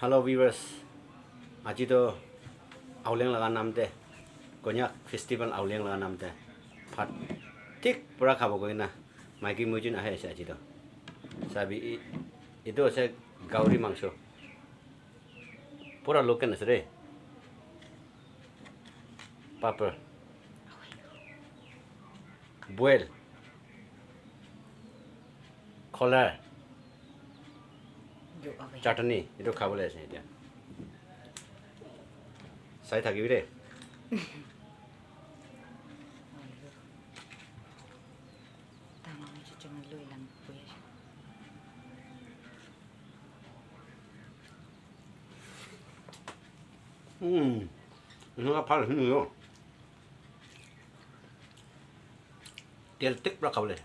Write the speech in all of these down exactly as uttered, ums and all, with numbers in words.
Hello viewers, aji to Auleng laga naam te, Konyak festival Auleng laga naam te, phat thik pura khabo koina, maiki muijun ahe ase aji to. Sabi, i-, itu ase gauri mangso. Pura local ase re. Papad. Boil. Khola. Chutney, etu khabole ase etia. Sai thakibi de. Hmm. Eneka bhal hoine yo. Tel thik para khabole.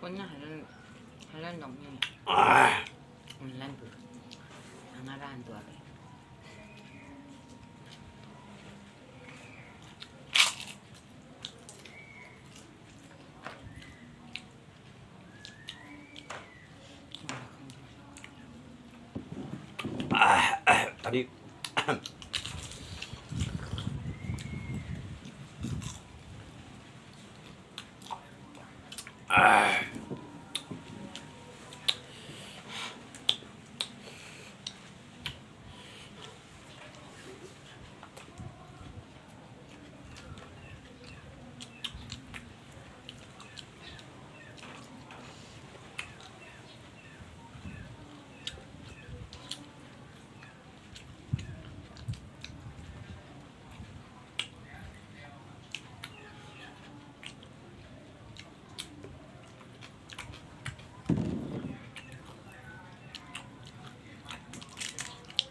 Kona halal, halal dong ni. Online bu. Angara antu abe. Tadi.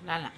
Lala.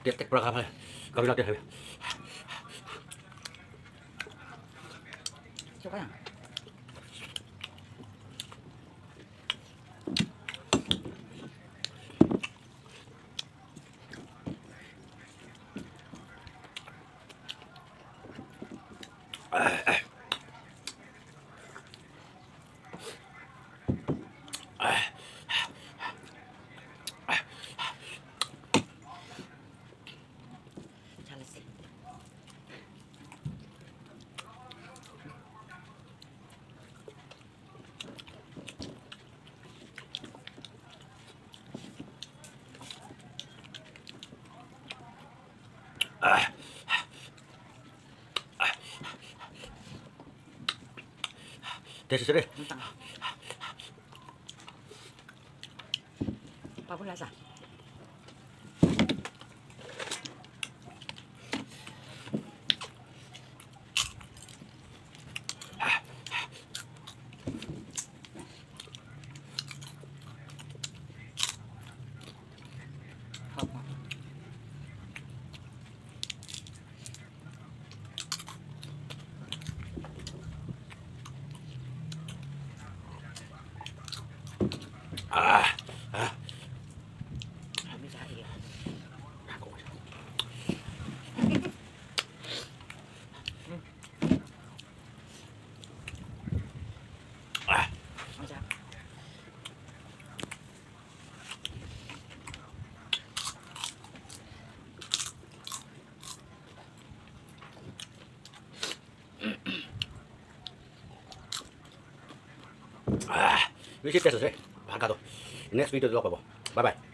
Dia tek pura kama, kami lagi. Coba ya. Teh, sisire. Pabu lasa. Ah, bishi taste ase. Bhal ka toh. Next video te log pabo. Bye bye.